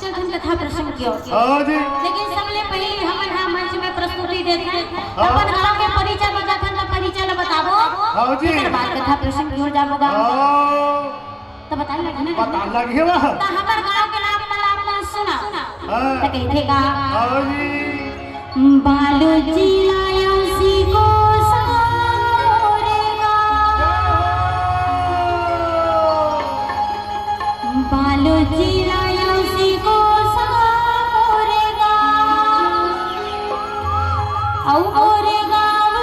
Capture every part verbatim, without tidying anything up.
चलथन कथा प्रसंग की ओर। हाँ जी। लेकिन सबले पहले हमन हा मंच में प्रस्तुति देथन। हाँ। अपन गांव के परिचय बताथन, तो परिचय ल बताबो। हाँ जी। एकर बाद कथा प्रसंग की ओर जाबो गा। हाँ। तो बताए लगे ना। बता लगे वह। तो हमर गांव के नाम ला आप मन सुना। हाँ। तो कहिथे का? हाँ जी। बालोद जिला यौसी कोसा मोरे गाँव। बालोद जिला यौसी कोसा मोरे गाँव। अउ मोरे गाँव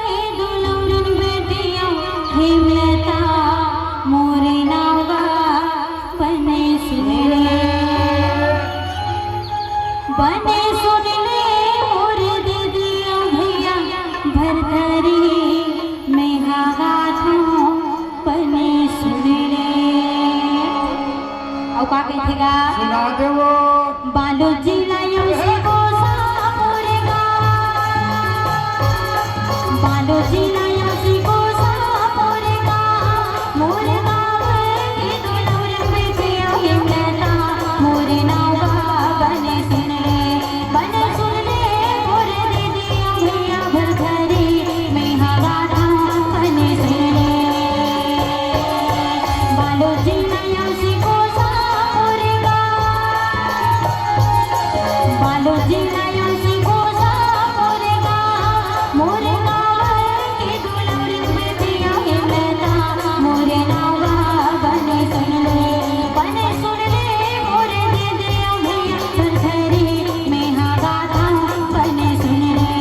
के दुलरुन बेटिया हेमलता मोरे नावा बने सुन ले। बने सुन ले मोर दीदी अउ भैया भरथरी मेहा गाथों बने सुन ले। अउ का कहिथे गा? सुना दे वो। बालोद जिला यौसी कोसा मोरे गाँव। बालोद जिला यौसी कोसा मोरे गाँव। मोरे गाँव के दुलरुन बेटिया हेमलता मोरे नावा बने सुन ले। बने सुन ले मोर दीदी अउ भैया भरथरी मेहा गाथों बने सुन ले। बालोद जिला यौसी कोसा मोरे गाँव। बालोद जिला यौसी कोसा मोरे गाँव। मोरे गाँव के दुलरुन बेटिया हेमलता मोरे नावा बने सुन ले। बने सुन ले मोर दीदी अउ भैया भरथरी मेहा गाथों बने सुन ले।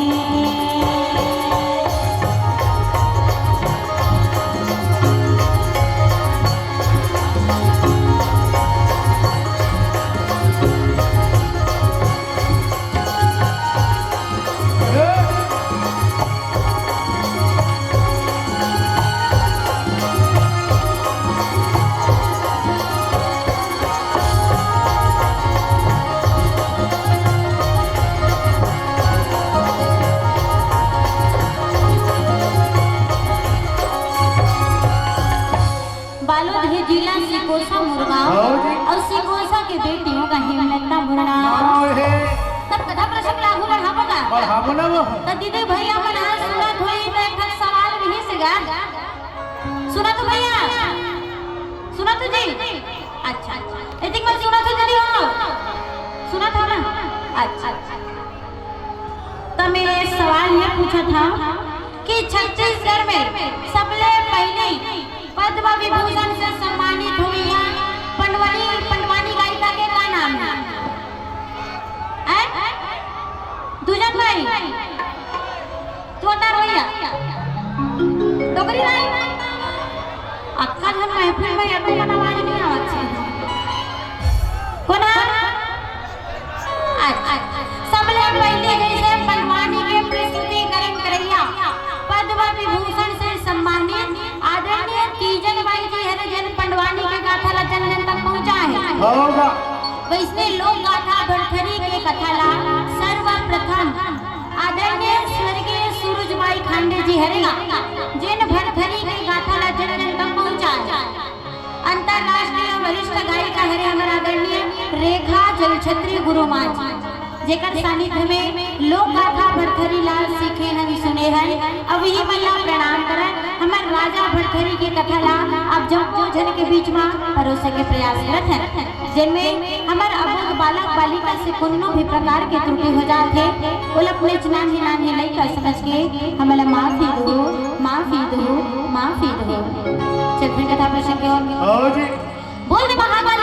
बालोद हे जिला सिकोसा मुरगांव। हाँ जी। अउ सिकोसा के बेटी हो का हेमलता मुरगांव। हाँ हे। तब कथा प्रसंग ला आगू बढ़ाबो का? बढ़ाबो ना वो। त दीदी भैया मन आज सुनत होही त एक ठन सवाल मिलिस गा। सुनत हो भैया? सुनत हो जी? अच्छा, अच्छा। एतिक मन सुनत हो दीदी हो? सुनत हो ना? अच्छा, अच्छा। त मैं सवाल ये पूछत हँव कि छत्तीसगढ़ में सबले पहिली पद्म विभूषण से सम्मानित होइया पंडवानी, पंडवानी गायिका के का नाम हे? हैं? दूजन बाई? छोटा भैया? डोकरी राई? अक्का झन महफिल में एको मन आवाज नइ आवत हे। कोन हा? अच्छा, अच्छा। सबले पहिले जइसे पंडवानी के प्रस्तुतिकरण करइया पद्म विभूषण से सम्मानित आदरणीय तीजन बाई जी हरे, जेन पंडवानी के गाथा ला जन जन तक पहुँचाय हे। होगा। वइसने लोक गाथा भरथरी के कथा ला सर्वप्रथम आदरणीय स्वर्गीय सूरज बाई खांडे जी हरे गा, जेन भरथरी के गाथा ला जन जन तक पहुँचाय हे। अंतर्राष्ट्रीय वरिष्ठ गायिका हरे हमर आदरणीय रेखा जलछत्री गुरु माँ जी, जेकर सानिध्य में लोक गाथा भरथरी ला सीखे हन, सुने हन। अब इही मन ला प्रणाम करन। हमर राजा भरथरी के कथा ला आप जम्मो झन के बीच मा परोसे के प्रयास करत हन, जेन में हमर अबोध बालक बालिका से कोनो भी प्रकार के त्रुटि हो जात हे, ओला अपने नान्हे नान्हे लइका समझ के हमला माफी दो, माफी दो, माफी दो। चल फिर कथा प्रसंग की ओर। हाँ जी। बोल दे महाकाल।